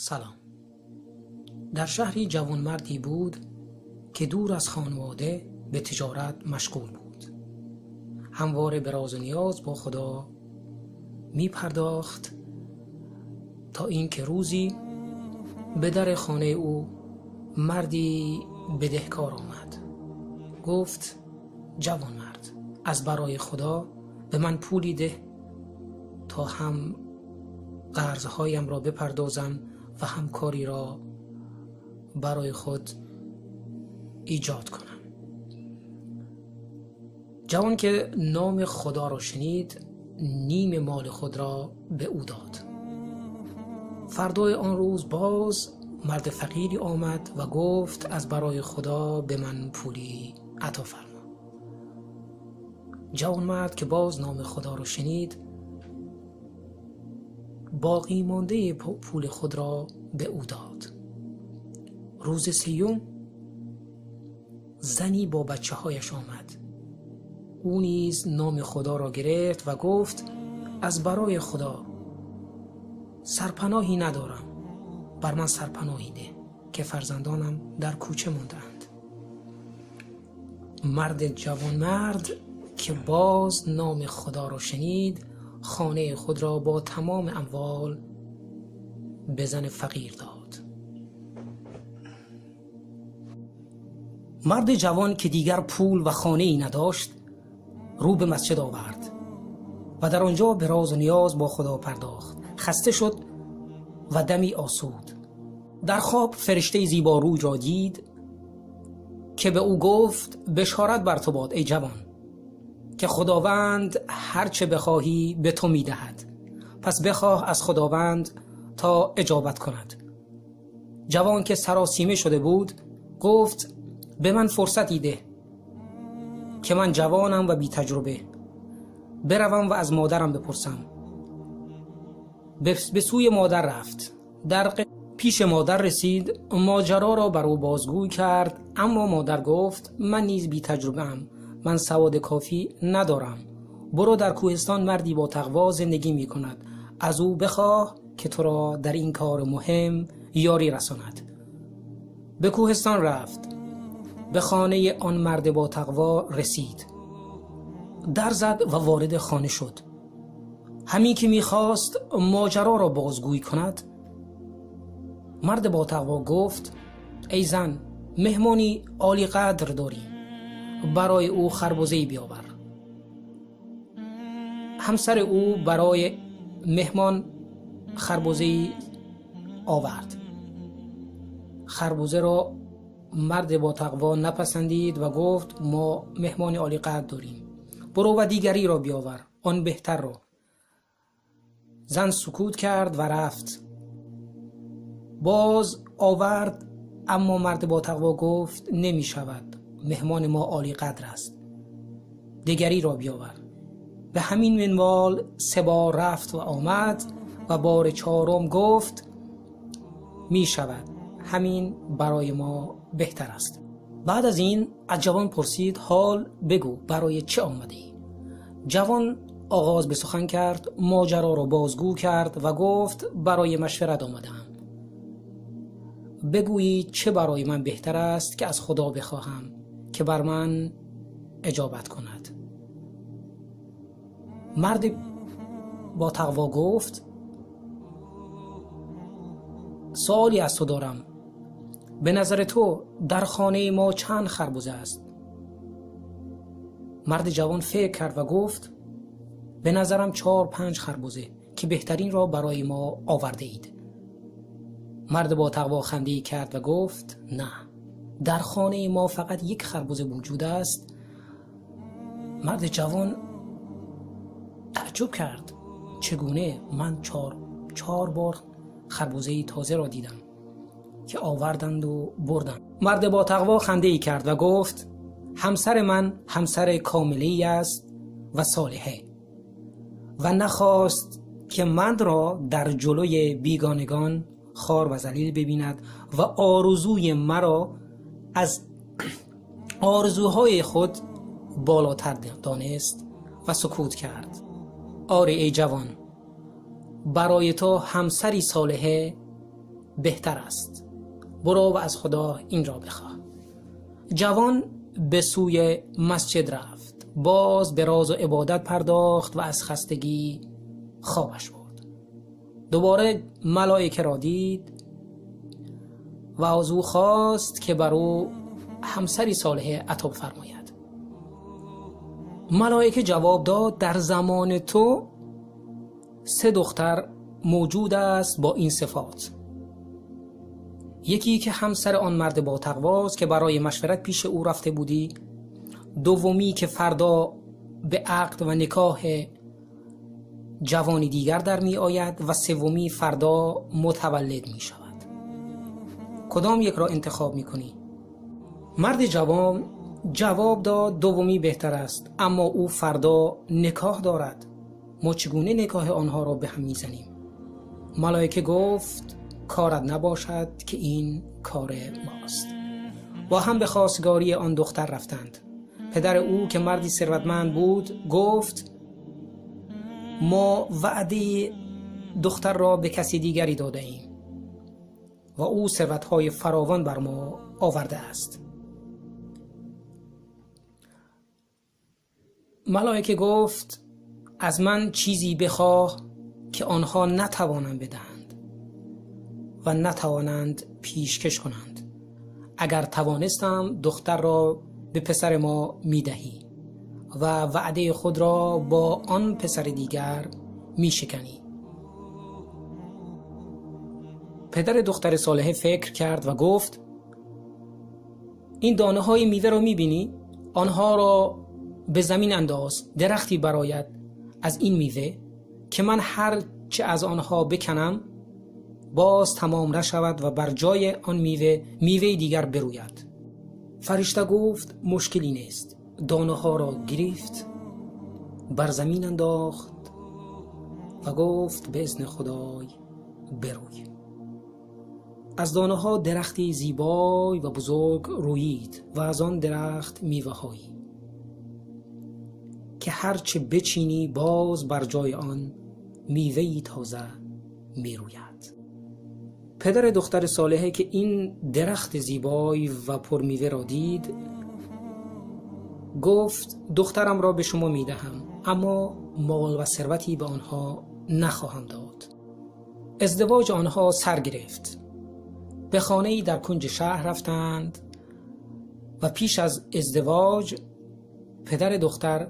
Салом. Дар шаҳри ҷавонмарде буд, ки дур аз хонавода ба тиҷорат машғул буд. Ҳамвора ба розу ниёз бо Худо мепардохт, то инки рӯзе ба дари хонаи ӯ марде бадеҳкор омад. Гуфт: ҷавонмард, аз барои Худо ба ман пуле деҳ, то ҳам қарзҳоямро бипардозам ва ҳам коре барои худ эҷод кунам. Ҷавон ки номи Худоро шунид, ними моли худро ба ӯ дод. Фардои он рӯз боз марди фақире омад ва гуфт: аз барои Худо ба ман пуле ато фармо. Ҷавонмард ки боз номи Худоро шунид, боқӣ мондаи пули худро ба ӯ дод. Рӯзи сеюм зане бо бачаҳояш омад. Ӯ низ номи Худоро гирифт ва гуфт: аз барои Худо сарпаноҳе надорам, бар ман сарпаноҳе деҳ, ки фарзандонам дар кӯча мондаанд. Марди ҷавонмард ки боз номи Худоро шунид, хонаи худро бо тамоми амвол ба зани фақир дод. Марди ҷавон ки дигар пул ва хонае надошт, рӯ ба масҷид овард ва дар он ҷо ба розу ниёз бо Худо пардохт. Хаста шуд ва даме осуд. Дар хоб фариштаи зеборӯй ро дид, ки ба ӯ гуфт: башорат бар ту бод, эй ҷавон, ки Худованд ҳар чӣ бихоҳӣ ба ту медиҳад. Пас бихоҳ аз Худованд то иҷобат кунад. Ҷавон ки саросима шуда буд, гуфт: ба ман фурсате деҳ, ки ман ҷавонам ва бетаҷриба. Биравам ва аз модарам бипурсам. Ба сӯи модар рафт. Дар пеши модар расид, моҷароро бар ӯ бозгӯй кард, аммо модар гуфт: ман низ бетаҷрибаам, ман саводи кофӣ надорам. Бирав, дар кӯҳистон марде бо тақво зиндагӣ мекунад, аз ӯ бихоҳ, ки туро дар ин кори муҳим ёрӣ расонад. Ба кӯҳистон рафт, ба хонаи он марди бо тақво расид, дар зад ва вориди хона шуд. Ҳамин ки мехост моҷароро бозгӯй кунад, марди бо тақво гуфт: эй зан, меҳмони олиқадр дорем, барои ӯ харбузае биёвар. Ҳамсари ӯ барои меҳмон харбузае овард. Харбузаро марди бо тақво напасандид ва гуфт: мо меҳмони олиқадр дорем, бирав ва дигареро биёвар, он беҳтарро. Зан сукут кард ва рафт. Боз овард, аммо марди бо тақво гуфт: намешавад, меҳмони мо олиқадр аст, дигареро биёвар. Ба ҳамин минвол се бор рафт ва омад ва бори чорум гуфт: мешавад, ҳамин барои мо беҳтар аст. Баъд аз ин аз ҷавон пурсид: ҳол бигӯ, барои чӣ омадаӣ? Ҷавон оғоз ба сухан кард, моҷароро бозгӯ кард ва гуфт: барои машварат омадаам. Бигӯед чӣ барои ман беҳтар аст, ки аз Худо бихоҳам, ки бар ман иҷобат кунад. Марди бо тақво гуфт: саволе аз ту дорам. Ба назари ту дар хонаи мо чанд харбуза аст? Марди ҷавон фикр кард ва гуфт: ба назарам 4-5 харбуза, ки беҳтаринро барои мо овардаед. Марди бо тақво хандае кард ва гуфт: не, дар хонаи мо фақат як харбуза вуҷуд аст. Марди ҷавон таъҷуб кард: чگونه? Ман чор бор харбузаи тозаро дидам, ки оварданд ва бурданд. Марди бо тақво хандае кард ва гуфт: ҳамсари ман ҳамсари комиле аст ва солиҳа ва нахост, ки манро дар ҷилӯи бегонагон хор ва залил бибинад ва орзуи маро аз орзуҳои худ болотар донист ва сукут кард. Оре, эй ҷавон, барои ту ҳамсари солиҳа بهتر است، برو و از خدا این را بخواه. جوان به سوی مسجد رفت، باز به راز و عبادت پرداخت و از خستگی خوابش برد. دوباره ملائکه را دید و از او خواست که بر او همسری صالحه عطا فرماید. ملائکه جواب داد در زمان تو 3 دختر موجود است با این صفات: یکی که همسر آن مرد با تقواست که برای مشورت پیش او رفته بودی، دومی که فردا به عقد و نکاح جوانی دیگر در می آید و سومی فردا متولد می شود. کدام یک را انتخاب می کنی؟ مرد جوان جواب داد دومی بهتر است، اما او فردا نکاح دارد، ما چگونه نکاح آنها را به هم می زنیم؟ ملائکه گفت کارت نباشد که این کار ماست. با هم به خواستگاری آن دختر رفتند. پدر او که مردی ثروتمند بود گفت ما وعده دختر را به کسی دیگری داده ایم و او ثروت‌های فراوان بر ما آورده است. ملائکه گفت از من چیزی بخواه که آنها نتوانند بدهند و نتوانند پیشکش کنند. اگر توانستم دختر را به پسر ما میدهی و وعده خود را با آن پسر دیگر میشکنی. پدر دختر صالحه فکر کرد و گفت این دانه های میوه را میبینی؟ آنها را به زمین انداز، درختی برایت از این میوه که من هر چه از آنها بکنم باز تمام نشود و بر جای آن میوه میوه دیگر بروید. فرشته گفت مشکلی نیست. دانه ها را گرفت، بر زمین انداخت و گفت به اذن خدای بروی. از دانه ها درختی زیبای و بزرگ رویید و از آن درخت میوه هایی که هرچه بچینی باز بر جای آن میوهی تازه میروید. پدر دختر صالحه که این درخت زیبای و پرمیوه را دید گفت دخترم را به شما میدهم، اما مال و ثروتی به آنها نخواهم داد. ازدواج آنها سر گرفت. به خانه‌ای در کنج شهر رفتند و پیش از ازدواج پدر دختر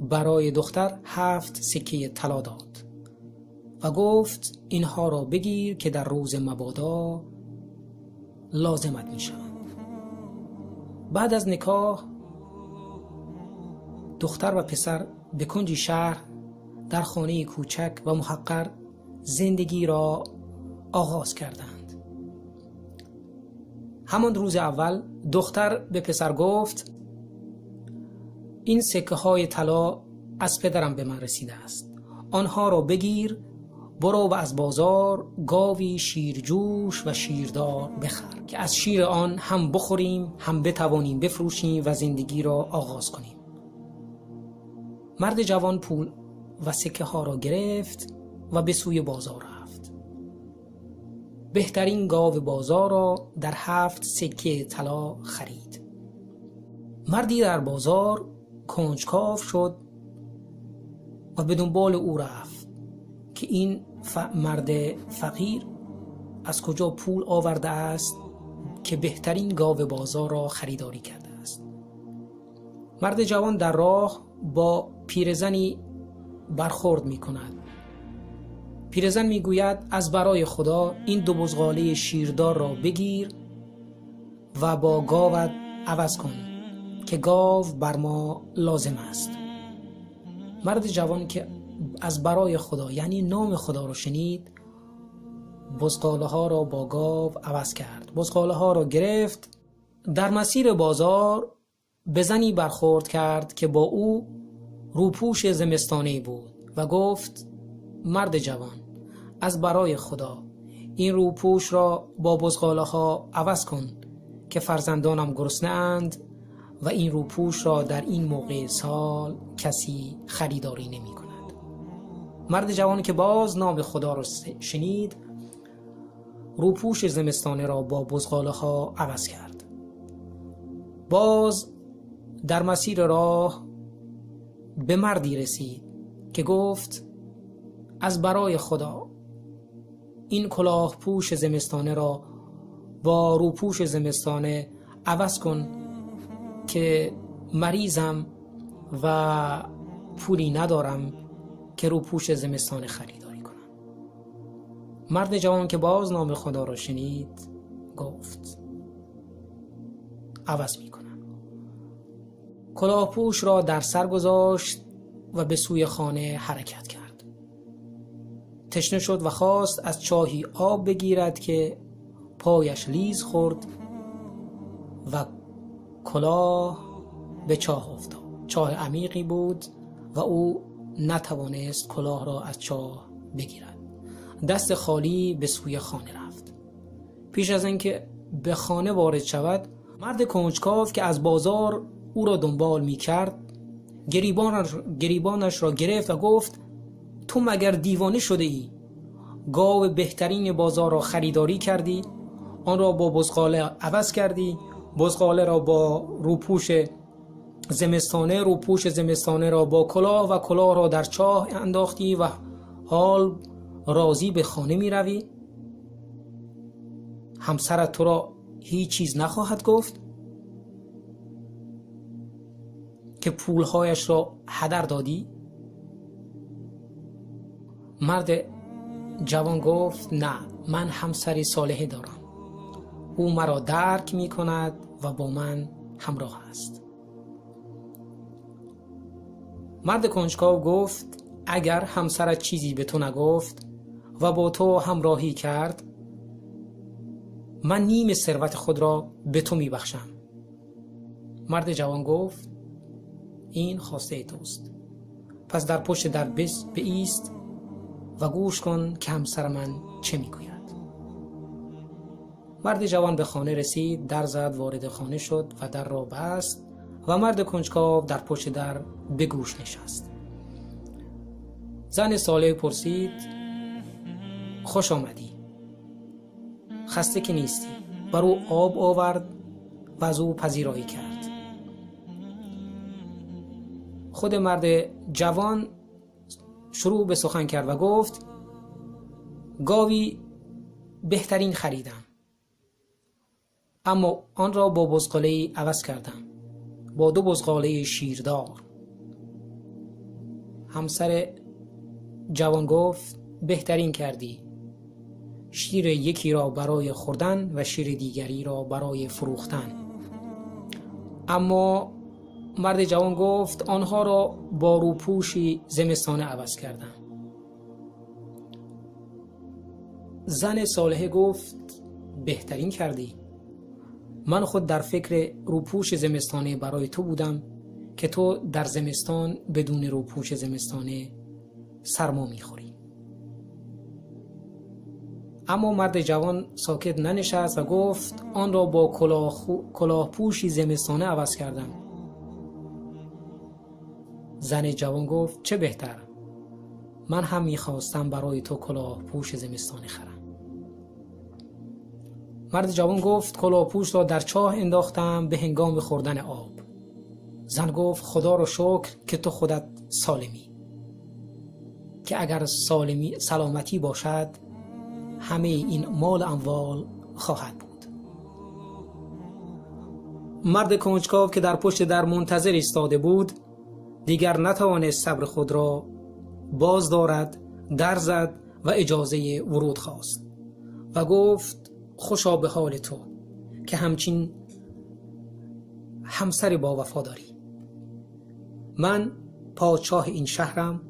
برای دختر 7 سکه طلا داد و گفت اینها را بگیر که در روز مبادا لازمت می شوند. بعد از نکاح دختر و پسر به کنج شهر در خانه کوچک و محقر زندگی را آغاز کردند. همان روز اول دختر به پسر گفت این سکه های طلا از پدرم به من رسیده است، آنها را بگیر، برو و از بازار گاوی شیرجوش و شیردار بخر که از شیر آن هم بخوریم هم بتوانیم بفروشیم و زندگی را آغاز کنیم. مرد جوان پول و سکه ها را گرفت و به سوی بازار رفت. بهترین گاو بازار را در 7 سکه طلا خرید. مردی در بازار کنجکاو شد و به دنبال او رفت که این مرد فقیر از کجا پول آورده است که بهترین گاو بازار را خریداری کرده است. مرد جوان در راه با پیرزنی برخورد می کند. پیرزن می گوید از برای خدا این 2 بزغاله شیردار را بگیر و با گاوت عوض کن که گاو بر ما لازم است. مرد جوان که از برای خدا یعنی نام خدا را شنید، بزغاله ها را با گاو عوض کرد. بزغاله ها را گرفت، در مسیر بازار به زنی برخورد کرد که با او روپوش زمستانه بود و گفت مرد جوان از برای خدا این روپوش را با بزغاله ها عوض کن که فرزندانم گرسنه اند و این روپوش را در این موقع سال کسی خریداری نمی کند. مرد جوان که باز نام خدا را شنید، روپوش زمستانه را با بزغاله ها عوض کرد. باز در مسیر راه به مردی رسید که گفت از برای خدا این کلاه پوش زمستانه را با روپوش زمستانه عوض کن که مریضم و پولی ندارم که روپوش زمستانه خریداری کنم. مرد جوان که باز نام خدا را شنید گفت عوض می کنم. کلاه پوش را در سر گذاشت و به سوی خانه حرکت کرد. تشنه شد و خواست از چاهی آب بگیرد که پایش لیز خورد و کلاه به چاه افتاد. چاه عمیقی بود و او نتوانست کلاه را از چاه بگیرد. دست خالی به سوی خانه رفت. پیش از اینکه به خانه وارد شود، مرد کنجکاو که از بازار او را دنبال می کرد گریبانش را گرفت و گفت تو مگر دیوانه شده ای؟ گاو بهترین بازار را خریداری کردی، آن را با بزغاله عوض کردی، بزغاله را با روپوش زمستانه، روپوش زمستانه را با کلاه و کلاه را در چاه انداختی و حال راضی به خانه می روی؟ همسرت تو را هیچ چیز نخواهد گفت که پولهایش را هدر دادی؟ مرد جوان گفت نه، من همسری صالحی دارم، او مرا درک می کند و با من همراه است. مرد کنجکاو گفت اگر همسرت چیزی به تو نگفت و با تو همراهی کرد، من نیم ثروت خود را به تو می بخشم. مرد جوان گفت این خواسته توست، پس در پشت در بایست و گوش کن که همسر من چه میگوید. مرد جوان به خانه رسید، در زد، وارد خانه شد و در را بست و مرد کنجکاو در پشت در به گوش نشست. زن صالح پرسید خوش آمدی، خسته که نیستی؟ بر او آب آورد و از او پذیرایی کرد. خود مرد جوان شروع به سخن کرد و گفت گاوی بهترین خریدم، اما آن را با بزغاله‌ای عوض کردم، با 2 بزغاله شیردار. همسر جوان گفت بهترین کردی، شیر یکی را برای خوردن و شیر دیگری را برای فروختن. اما مرد جوان گفت آنها را با روپوشی زمستانه عوض کردم. زن صالحه گفت بهترین کردی، من خود در فکر روپوش زمستانه برای تو بودم که تو در زمستان بدون روپوش زمستانه سرما میخوری. اما مرد جوان ساکت ننشست و گفت آن را با کلاهپوشی زمستانه عوض کردم. زن جوان گفت چه بهتر، من هم میخواستم برای تو کلاهپوش زمستانه خرم. مرد جوان گفت کلاهپوش را در چاه انداختم به هنگام خوردن آب. زن گفت خدا را شکر که تو خودت سالمی، که اگر سلامتی باشد همه این مال اموال خواهد بود. مرد کنجکاو که در پشت در منتظر ایستاده بود دیگر نتوانست صبر خود را باز دارد، در زد و اجازه ورود خواست و گفت خوشا به حال تو که همچین همسر با وفا داری. من پادشاه این شهرم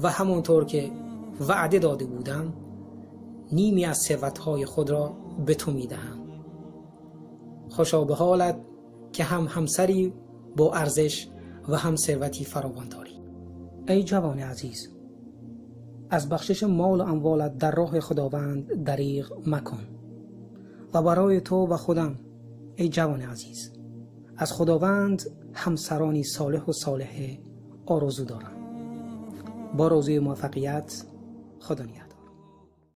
و همانطور که وعده داده بودم نیمی از ثروت‌های خود را به تو می‌دهم. خوشا به حالت که هم همسری با ارزش و هم ثروتی فراوان داری. ای جوان عزیز، از بخشش مال و اموالت در راه خداوند دریغ مکن و برای تو و خودم ای جوان عزیز از خداوند همسرانی صالح و صالحه آرزو دارم. با آرزوی موفقیت، خدا نگهدار.